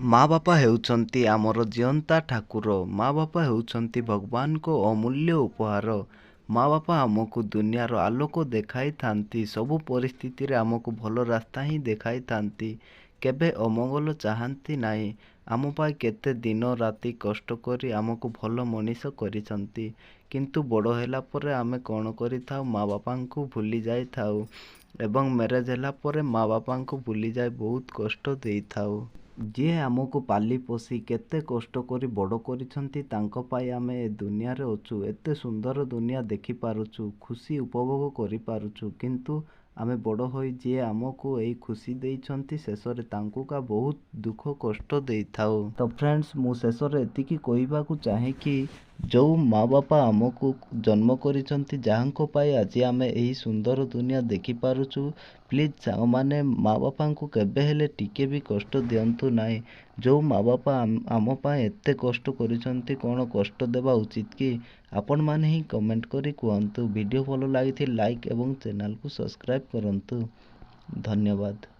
ମା ବାପା ହେଉଛନ୍ତି ଆମର ଜିଅନ୍ତା ଠାକୁର। ମା ବାପା ହେଉଛନ୍ତି ଭଗବାନଙ୍କ ଅମୂଲ୍ୟ ଉପହାର। ମା ବାପା ଆମକୁ ଦୁନିଆର ଆଲୋକ ଦେଖାଇଥାନ୍ତି, ସବୁ ପରିସ୍ଥିତିରେ ଆମକୁ ଭଲ ରାସ୍ତା ହିଁ ଦେଖାଇଥାନ୍ତି, କେବେ ଅମଙ୍ଗଳ ଚାହାନ୍ତି ନାହିଁ। ଆମ ପାଇଁ କେତେ ଦିନ ରାତି କଷ୍ଟ କରି ଆମକୁ ଭଲ ମଣିଷ କରିଛନ୍ତି। କିନ୍ତୁ ବଡ଼ ହେଲା ପରେ ଆମେ କ'ଣ କରିଥାଉ? ମା ବାପାଙ୍କୁ ଭୁଲି ଯାଇଥାଉ ଏବଂ ମ୍ୟାରେଜ୍ ହେଲା ପରେ ମା ବାପାଙ୍କୁ ଭୁଲିଯାଇ ବହୁତ କଷ୍ଟ ଦେଇଥାଉ। ଯିଏ ଆମକୁ ପାଲି ପୋଷି କେତେ କଷ୍ଟ କରି ବଡ଼ କରିଛନ୍ତି, ତାଙ୍କ ପାଇଁ ଆମେ ଏ ଦୁନିଆରେ ଅଛୁ, ଏତେ ସୁନ୍ଦର ଦୁନିଆ ଦେଖିପାରୁଛୁ, ଖୁସି ଉପଭୋଗ କରିପାରୁଛୁ। କିନ୍ତୁ ଆମେ ବଡ଼ ହୋଇ ଯିଏ ଆମକୁ ଏହି ଖୁସି ଦେଇଛନ୍ତି, ଶେଷରେ ତାଙ୍କୁ କା ବହୁତ ଦୁଃଖ କଷ୍ଟ ଦେଇଥାଉ। ତ ଫ୍ରେଣ୍ଡସ୍, ମୁଁ ଶେଷରେ ଏତିକି କହିବାକୁ ଚାହେଁ କି ଯେଉଁ ମା ବାପା ଆମକୁ ଜନ୍ମ କରିଛନ୍ତି, ଯାହାଙ୍କ ପାଇଁ ଆଜି ଆମେ ଏହି ସୁନ୍ଦର ଦୁନିଆ ଦେଖିପାରୁଛୁ, ପ୍ଲିଜ୍ ସାଙ୍ଗମାନେ, ମା ବାପାଙ୍କୁ କେବେ ହେଲେ ଟିକେ ବି କଷ୍ଟ ଦିଅନ୍ତୁ ନାହିଁ। ଯେଉଁ ମା ବାପା ଆମ ପାଇଁ ଏତେ କଷ୍ଟ କରିଛନ୍ତି, କ'ଣ କଷ୍ଟ ଦେବା ଉଚିତ କି? ଆପଣମାନେ ହିଁ କମେଣ୍ଟ କରି କୁହନ୍ତୁ। ଭିଡ଼ିଓ ଭଲ ଲାଗିଥିଲେ ଲାଇକ୍ ଏବଂ ଚ୍ୟାନେଲକୁ ସବସ୍କ୍ରାଇବ୍ କରନ୍ତୁ। ଧନ୍ୟବାଦ।